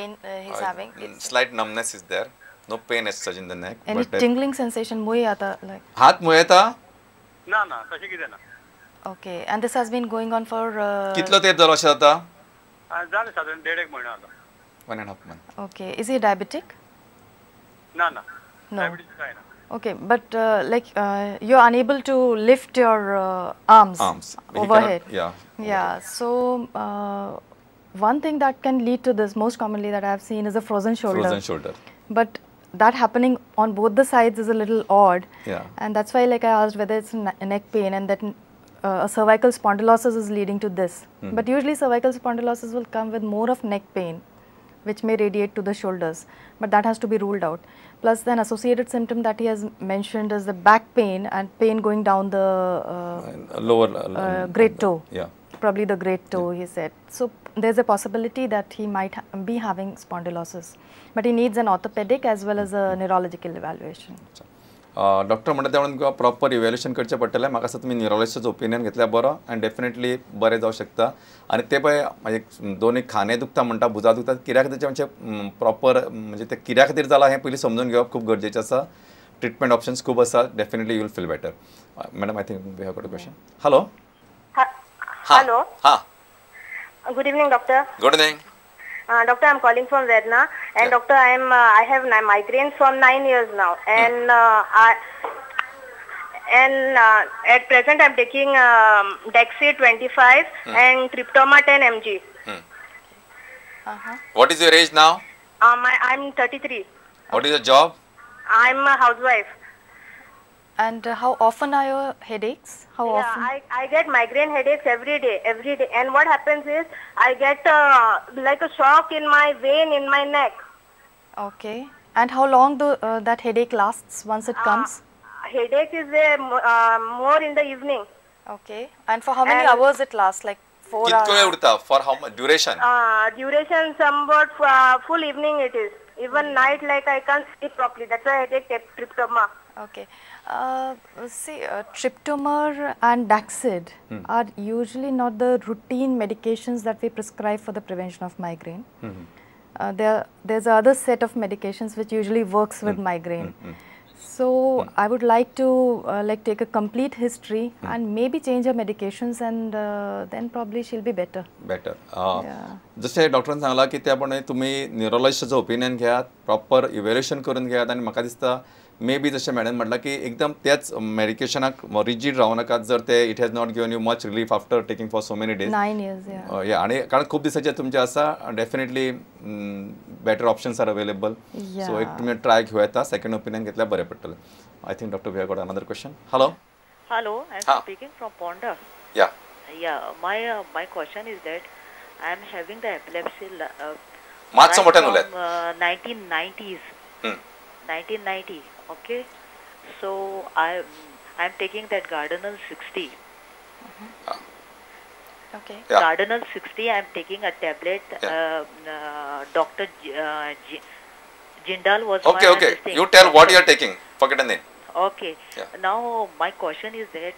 Pain he's having. Slight numbness is there. No pain as such in the neck. Any tingling sensation? मुय आता like. हात मुयेता? ना ना तशें कितें ना. Okay, and this has been going on for. कितलो तेप जालो अशें जाता? जालें सादारण 1.5 म्हयनो जालो. 1.5 month. Okay, is he diabetic? ना ना. No. Diabetes काय ना. Okay, but like you're unable to lift your arms overhead. Yeah. Yeah. So one thing that can lead to this most commonly that I have seen is a frozen shoulder. Frozen shoulder. But that happening on both the sides is a little odd. Yeah. And that's why, like, I asked whether it's neck pain and that a cervical spondylosis is leading to this. Mm. But usually cervical spondylosis will come with more of neck pain, which may radiate to the shoulders, but that has to be ruled out. Plus then associated symptom that he has mentioned is the back pain and pain going down the lower great toe. Yeah. Probably the great toe, he said. So there's a possibility that he might be having spondylosis, but he needs an orthopedic as well as a neurological evaluation. Doctor म्हणटा त्या म्हणून proper evaluation करचें पडटलें. म्हाका दिसता तुमी न्युरोलॉजिस्टाचो opinion घेतल्यार बरो आनी डेफिनेटली बरें जावं शकता. आनी ते पळय मागीर दोनूय खांदे दुखता म्हणटा, भुजां दुखता, कित्या खातीर म्हणजे प्रॉपर म्हणजे ते कित्या खातीर जालां हें पयलीं समजून घेवप खूब गरजेचें आसा. ट्रिटमेंट ऑप्शन्स खूब आसा. Definitely you will feel better. Madam, I think we have got a question. Hello. Hello. हां. Good evening, doctor. Good evening. Doctor, I am calling from Verna, and yeah. Doctor, I have migraines from 9 years now, and at present I am taking Daxid 25 and Triptoma 10 mg. What is your age now? I am 33. What is your job? I am a housewife. And how often are your headaches? How often? I get migraine headaches every day. And what happens is I get like a shock in my vein in my neck. Okay. And how long that headache lasts once it comes? Headache is more in the evening. Okay. And for how many hours it lasts? Like 4 hours? For how much duration? Duration somewhat full evening it is. Even night, like I can't sleep properly. That's why I take Triptoma. Okay. See, Triptomer and Daxid are usually not the routine medications that we prescribe for the prevention of migraine. There's other set of medications which usually works with migraine. So I would like to like take a complete history and maybe change her medications, and then probably she'll be better. Better. जशें डॉक्टरान सांगलां की त्या प्रमाणे तुमी न्युरोलॉजिस्टाचो opinion घेयात, proper evaluation करून घेयात. आनी म्हाका दिसता मे बी जशें मॅडम म्हटलां की एकदम त्याच मेडिकेशनाक रिजीड रावं नाकात. जर ते it has not given you much relief after taking for so many days. 9 years. या. आनी कारण खूब दिसाचे तुमचे आसा, definitely better options are available. So एक तुमी ट्राय घेवं येता, सेकंड ओपिनियन घेतल्यार बरें पडटलें. I think doctor, we have got another question. Hello. Hello, I am speaking from Ponda. Yeah. Yeah, my question is that I am having the epilepsy मातसो मोठ्यान उलयात. 1990s. 1990. Okay, so I am taking that Gardenal 60. Okay. Yeah. Gardenal 60. I am taking a tablet. Yeah. Dr. Jindal was. Okay, my okay. You tell what you are taking. Forget the name. Okay. Yeah. Now my question is that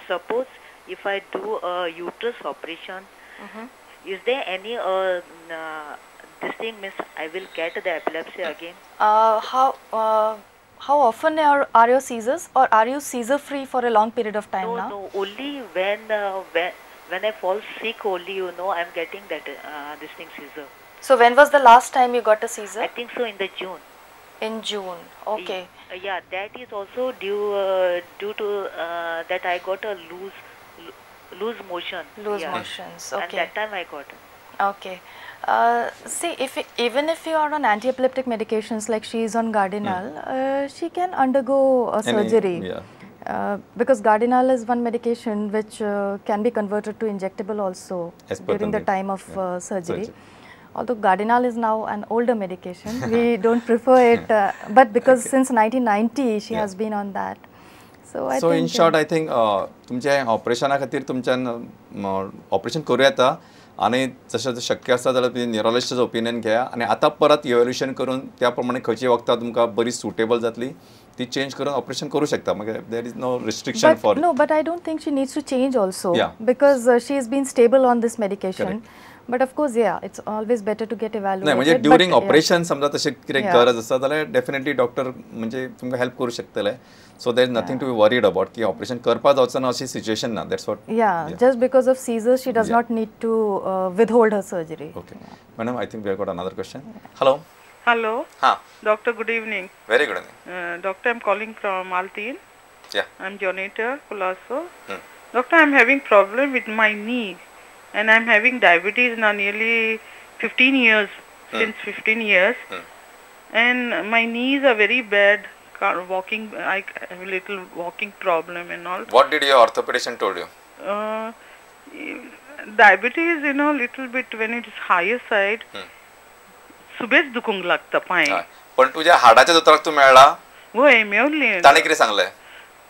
suppose if I do a uterus operation, is there any this thing means I will get the epilepsy again? How often are your seizures, or are you seizure free for a long period of time now? No, only when I fall sick only, you know, I am getting that this thing seizure. So when was the last time you got a seizure? I think so in the June. In June, okay. Yeah, that is also due to that I got a loose motion. Loose motions, okay. And that time I got. Okay. See, even if you are on anti-epileptic medications, like she is on Gardenal, she can undergo a surgery. Yeah. Because Gardenal is one medication which can be converted to injectable also during the time of surgery. Although Gardenal is now an older medication, we don't prefer it, but because since 1990 she has been on that. So, I think, in short, I think तुमचे ऑपरेशना खातीर तुमच्यान operation करूं येता आनी जशें शक्य आसा जाल्यार तुमी न्युरोलॉजिस्टाचो ओपिनियन घेया आनी आतां परत इव्हॅल्युएशन करून त्या प्रमाणे खंयची वखदां तुमकां बरी सुटेबल जातली ती चेंज करून ऑपरेशन करूं शकता. मागीर there is no restriction for no, but I don't think she needs to change also because she has been stable on this medication. But of course, yeah, it's always better to get evaluated. नाही, म्हणजे during operation समजा तशें कितें गरज आसा जाल्यार definitely doctor म्हणजे तुमकां हेल्प करूं शकतले. So there is nothing to be worried about की ऑपरेशन करपा जावचो ना अशी सिच्युएशन ना. That's what. Yeah, just because of seizures she does not need to withhold her surgery. Okay madam, I think we have got another question. Hello. Hello. हां doctor, good evening. Very good evening. Doctor, I am calling from Altin. Yeah. I am Jonita Colaco. Doctor, I am having problem with my knee. And I'm having diabetes now nearly 15 years, since 15 years. And my knees are very bad. Walking, I have a little walking problem and all. What did your orthopedician told you? Diabetes, you know, little bit when it is higher side, सुबेच दुखूंक लागता पांय. पण तुझ्या हाडाच्या दोतोराक तूं मेळ्ळा? वय मेवली. ताणें कितें सांगलें?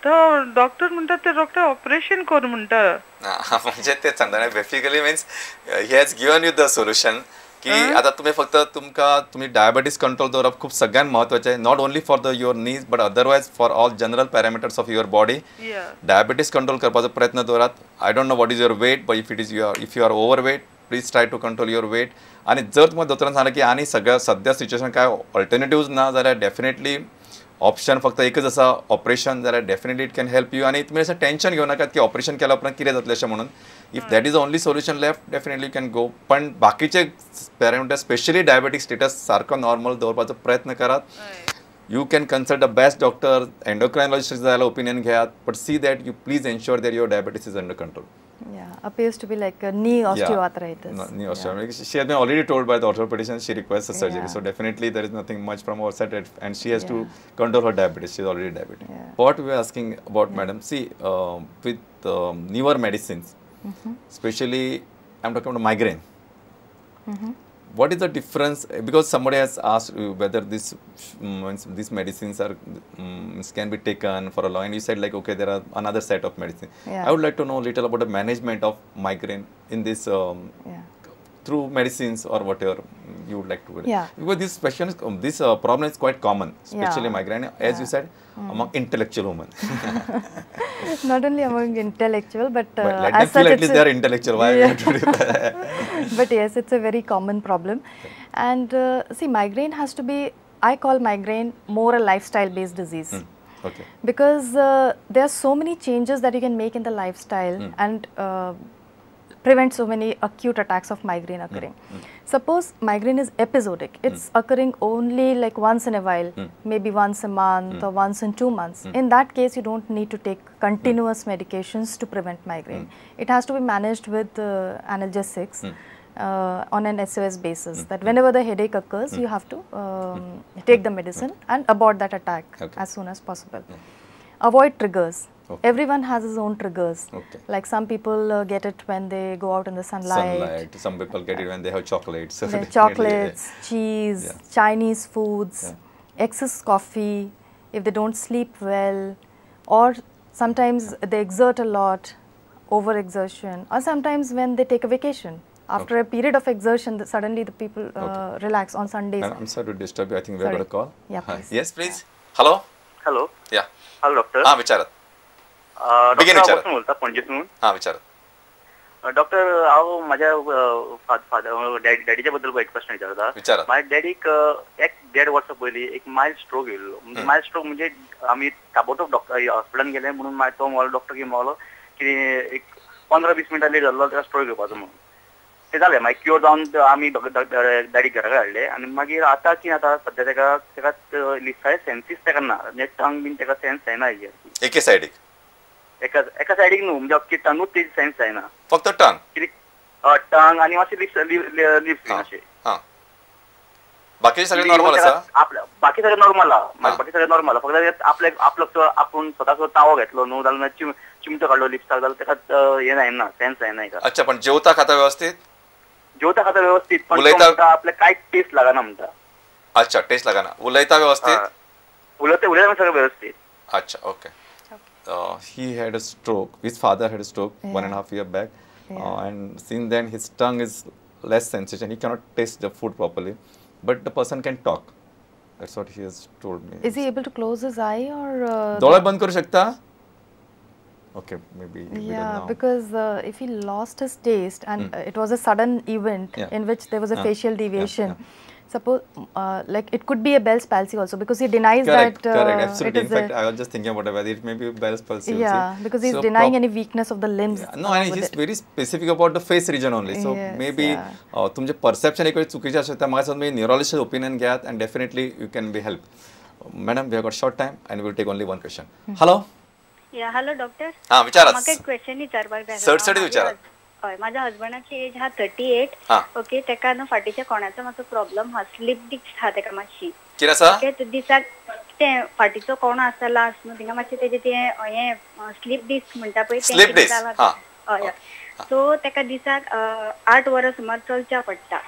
तो डॉक्टर म्हणटा ते डॉक्टर ऑपरेशन कर म्हणटा. म्हणजे तेच सांगता, basically means he has given you the solution की आता तुम्ही फक्त तुमकां तुमी डायबिटीज कंट्रोल दवरप खूब सगळ्यांत म्हत्वाचें, not only for the your knees but otherwise for all general parameters of your body. Diabetes control करपाचो प्रयत्न दवरात. I don't know what is your weight, but if it is your if you are overweight please try to control your weight. आनी जर तुमकां दोतोरान सांगलें की आनी सगळ्या सद्या सिच्युएशन काय ऑल्टरनेटिव्ज ना जाल्यार डेफिनेटली ऑप्शन फक्त एकच आसा ऑपरेशन, जाल्यार definitely it can help you. आनी तुमी अशें टेंशन घेवं नाकात की ऑपरेशन केल्या उपरांत कितें जातलें अशें म्हणून. If that is only solution left, definitely you can go. पण बाकीचे पॅरामिटर स्पेशली डायबेटीक स्टेटस सारको नॉर्मल दवरपाचो प्रयत्न करात. You can consult the best doctor, endocrinologist जाल्यार ओपिनियन घेयात, but see that you please ensure that your diabetes is under control. Yeah, appears to be like a knee osteoarthritis. Yeah, knee osteoarthritis. Yeah. She has been already told by the orthopedician she requires a surgery. Yeah. So definitely there is nothing much from our side, and she has to control her diabetes. She is already diabetic. Yeah. What we are asking about, madam, see, with newer medicines, especially I am talking about migraine. What is the difference? Because somebody has asked whether this these medicines are can be taken for a long, and you said like, okay, there are another set of medicine. Yeah. I would like to know a little about the management of migraine in this through medicines or whatever you would like to. Yeah. Because this question is, this problem is quite common, especially migraine, as you said, among intellectual women. Not only among intellectual, but let them feel at least they are intellectual. Why we have to do that? But yes, it's a very common problem. And see, migraine has to be, I call migraine more a lifestyle based disease. Okay. Because there are so many changes that you can make in the lifestyle and prevent so many acute attacks of migraine occurring. Suppose migraine is episodic, it's occurring only like once in a while, maybe once a month or once in 2 months. In that case, you don't need to take continuous medications to prevent migraine. It has to be managed with analgesics on an SOS basis, that whenever the headache occurs, you have to take the medicine and abort that attack as soon as possible. Avoid triggers. Okay. Everyone has his own triggers. Okay. Like some people get it when they go out in the sunlight. Some people get it when they have chocolates. So chocolates, cheese, Chinese foods, excess coffee, if they don't sleep well, or sometimes they exert a lot, overexertion, or sometimes when they take a vacation. After a period of exertion, suddenly the people relax on Sundays. I'm sorry to disturb you. I think we have got a call. Yeah, please. Yes, please. Hello. Hello. Yeah. Hello, doctor. Ah, विचारात. Doctor, हांव उलयता पणजेसून. हां, विचारात. Doctor, हांव म्हाज्या father डॅडीच्या बद्दल एक प्रश्न विचारता. विचारात. म्हाज्या डॅडीक 1.5 वर्सां पयलीं एक मायल्ड स्ट्रोक येयल्लो. म्हणजे मायल्ड स्ट्रोक म्हणजे आमी ताबडतोब डॉक्टर हॉस्पिटलान गेले म्हणून मागीर तो म्हणलो डॉक्टर की म्हणलो की एक 15-20 मिनटां लेट जाल्लो ताका स्ट्रोक येवपाचो म्हणून. ते जालें मागीर क्युअर जावन आमी डॅडीक घरा हाडले आनी मागीर आतां कितें जाता सद्या ताका ताका लिप्साचे सेन्सीस ताका ना, म्हणजे टंग बीन ताका सेन्स जायना. एके सायडीक, एका सायडीक न्हू, म्हणजे अख्खी टंगूच तेजी सेन्स जायना, फक्त टंग, टंग आनी मातशे लिप्स लिप्स अशें. बाकी सगळें नॉर्मल आसा, बाकी सगळें नॉर्मल आहा, बाकी सगळें नॉर्मल आहा. फक्त आपले आपलो आपूण स्वता तावो घेतलो न्हू जाल्यार चिमटो काडलो लिप्साक जाल्यार ताका हें जायना, सेन्स जायना. अच्छा, पण जेवता खाता व्यवस्थित? जेवता खाता व्यवस्थित, पण आपल्याक कांयच टेस्ट लागना म्हणटा. अच्छा, टेस्ट लागना. उलयता व्यवस्थित? उलयता उलयता सगळें व्यवस्थित. अच्छा, okay. He had a stroke. His father had a stroke 1.5 years back, and since then his tongue is less sensation. He cannot taste the food properly, but the person can talk. That's what he has told me. Is he able to close his eye or? डोळे बंद करू शकता? Okay, maybe. Yeah, because if he lost his taste and it was a sudden event in which there was a facial deviation. Suppose, like it could be a Bell's palsy also, because he denies correct, that. Correct, absolutely. In fact, I was just thinking about whether it may be Bell's palsy. Yeah, because he's denying any weakness of the limbs. Yeah. No, and he's very specific about the face region only. So yes, maybe तुमचे perception एक वेळ चुकीचे आसू शकता. म्हाका तुमी neurologist opinion घेयात and definitely you can be help. Madam, we have got short time and we will take only one question. Hello. Yeah, hello doctor. हां, विचारात. म्हाका एक क्वेश्चन विचारपाक जाय. सडसडीत विचारात. हय, माझ्या हजबंडाची एज हा 38. ओके, तेका न्हू फाटीच्या कोणाचो मातसो प्रॉब्लम हा, स्लीप डिस्क हा तेका मातशी. कितें आसा? ओके, दिसाक ते फाटीचो कोणो आसा लास्ट न्हू, थिंगा मातशें तेजें तें हें स्लीप डिस्क म्हणटा पळय, स्लीप डिस्क. हय, सो तेका दिसाक 8 वरां सुमार चलच्या पडटा,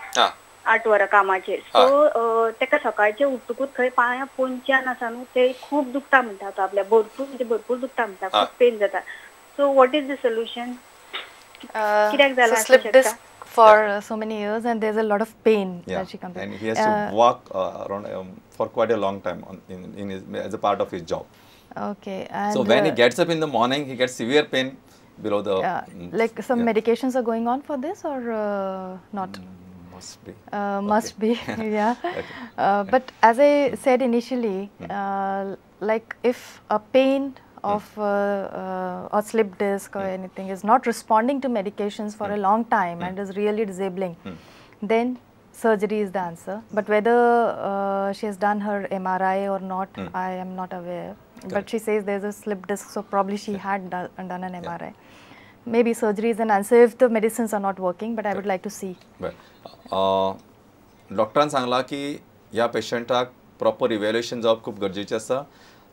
8 वरां कामाचेर. सो तेका सकाळचें उठटकूच थंय पांयां पोंच्यान आसा न्हू, ते खूब दुखता म्हणटा तो आपल्या, भरपूर म्हणजे भरपूर दुखता म्हणटा, खूब पेन जाता. So what is the solution? So slip disc for so many years, and there's a lot of pain that she complains. And he has to walk around for quite a long time on, in his, as a part of his job. Okay. And so when he gets up in the morning, he gets severe pain below the... like some medications are going on for this or not? Must be. Must be, yeah. Okay. But as I said initially, like if a pain of or slip disc or anything is not responding to medications for a long time and is really disabling, then surgery is the answer. But whether she has done her MRI or not, I am not aware. Correct. But she says there is a slip disc, so probably she had done an MRI. Maybe surgery is an answer if the medicines are not working, but I would like to see. Well, डॉक्टरान सांगला की ह्या पेशंटाक proper evaluation जावप खूब गरजेचें आसा.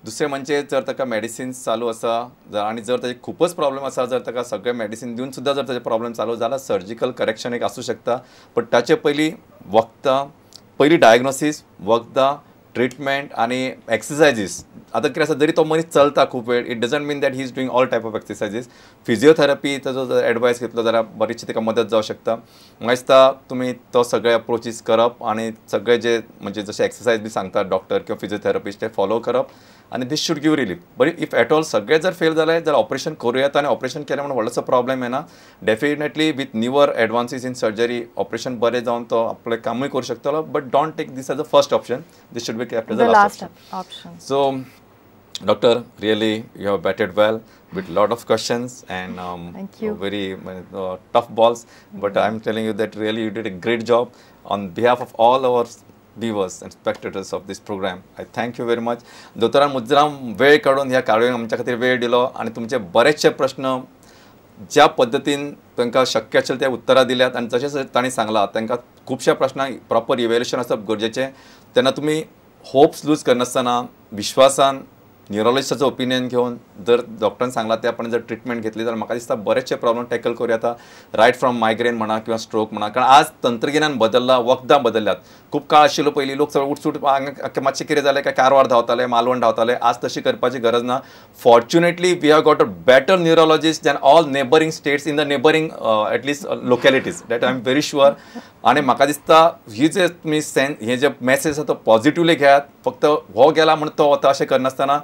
दुसरें म्हणजे जर ताका मेडिसिन्स चालू आसा आनी जर ताजे खूबच प्रॉब्लेम आसा, जर ताका सगळे मेडिसिन दिवन सुद्दां जर ताजे प्रॉब्लेम चालू जाल्यार सर्जिकल करेक्शन एक आसूं शकता. बट ताचे पयलीं वखदां, पयलीं डायग्नोसीस, वखदां, ट्रिटमेंट आनी एक्सरसायजीस. आतां कितें आसा, जरी तो मनीस चलता खूब वेळ, it doesn't mean that he is doing all type of exercises. Physiotherapy ताजो जर एडवायस घेतलो जाल्यार बरीचशी ताका मदत जावं शकता. म्हाका दिसता तुमी तो सगळे अप्रोचीस करप आनी सगळे जे म्हणजे जशे एक्सरसायज बी सांगता डॉक्टर किंवा फिजियोथेरपिस्ट ते फॉलो करप आनी this should give relief. बरी if at all सगळे जर फेल जाले जाल्यार ऑपरेशन करूं येता आनी ऑपरेशन केलें म्हणून व्हडलोसो प्रॉब्लेम येना. Definitely with newer advances in surgery operation बरें जावन तो आपलें कामूय करूं शकतलो. But don't take this as a first option, this should be kept as a last option. So doctor, really you have batted well with lot of questions and thank you. Very tough balls, but I am telling you that really you did a great job. On behalf of all our viewers and spectators of this program, I thank you very much. दोतोरान मुद्दाम वेळ काडून ह्या कार्यावळीक आमच्या खातीर वेळ दिलो आनी तुमचे बरेचशे प्रश्न ज्या पद्दतीन तांकां शक्य आशिल्लें त्या उत्तरां दिल्यात आनी तशेंच तांणी सांगलां तांकां खुबश्या प्रश्नांक प्रॉपर इव्हॅल्युएशन आसप गरजेचें. तेन्ना तुमी होप्स लूज करनासतना विश्वासान न्युरोलॉजिस्टाचो ओपिनियन घेवन जर डॉक्टरान सांगलां ते आपण जर ट्रिटमेंट घेतली जाल्यार म्हाका दिसता बरेचशे प्रॉब्लम टॅकल करूं येता. रायट फ्रॉम मायग्रेन म्हणा किंवा स्ट्रोक म्हणा, कारण आज तंत्रगिन्यान बदल्लां, वखदां बदल्ल्यात. खूब काळ आशिल्लो पयलीं लोक सगळे उठसूट मातशें कितें जालें काय कारवार धांवताले, मालवण धांवताले. आज तशी करपाची गरज ना. Fortunately we have got a better neurologist than all neighbouring states in the neighbouring at least localities, that I am very sure. आनी म्हाका दिसता ही जे तुमी सेन हे जे मॅसेज आसा तो पॉजिटिवली घेयात. फक्त हो गेला म्हण तो वता अशें करनासतना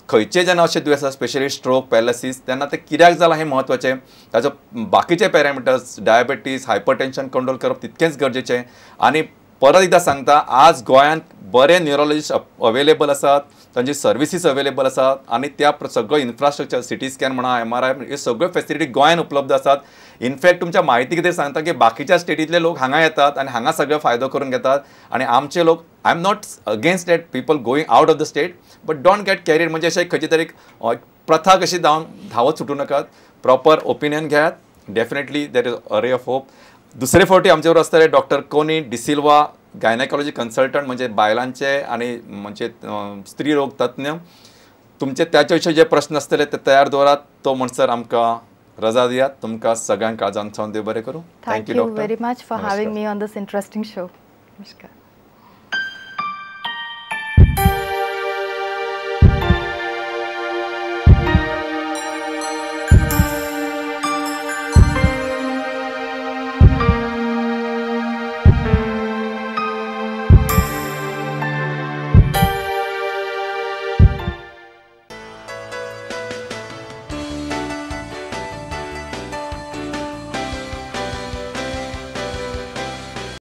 खंयचे जेन्ना अशें दुयेंस आसा स्पेशली स्ट्रोक, पॅरालिसीस, तेन्ना तें कित्याक जालां हें म्हत्वाचें. ताचो बाकीचे पॅरामिटर्स, डायबेटीस, हायपरटेन्शन कंट्रोल करप तितकेंच गरजेचें. आनी परत एकदां सांगता, आज गोंयांत बरे न्युरोलॉजिस्ट अवेलेबल आसात, तांची सर्विसीस अवेलेबल आसात आनी त्या सगळो इन्फ्रास्ट्रक्चर, सिटी स्कॅन म्हणा, MRI, ह्यो सगळ्यो फेसिलिटी गोंयांत उपलब्ध आसात. इनफॅक्ट तुमच्या म्हायती खातीर सांगता की बाकीच्या स्टेटींतले लोक हांगा येतात आनी हांगा सगळो फायदो करून घेतात आनी आमचे लोक, I am not against that people going out of the state, but don't get carried. म्हणजे अशें खंयची तरी प्रथा कशी जावन धांवत सुटूं नाकात. प्रॉपर ओपिनियन घेयात. Definitely there is a ray of hope. दुसरे फावटी आमचे बरोबर आसतले डॉक्टर कोनी डिसिल्वा, गायनेकॉलॉजी कन्सल्टंट, म्हणजे बायलांचे आनी म्हणजे स्त्री रोग तज्ञ. तुमचे त्याचे विशीं जे प्रश्न आसतले ते तयार दवरात. तो म्हणसर आमकां रजा दियात. तुमकां सगळ्यांक काळजान सावन देव बरें करूं. Thank you very much for having me on this interesting show. नमस्कार.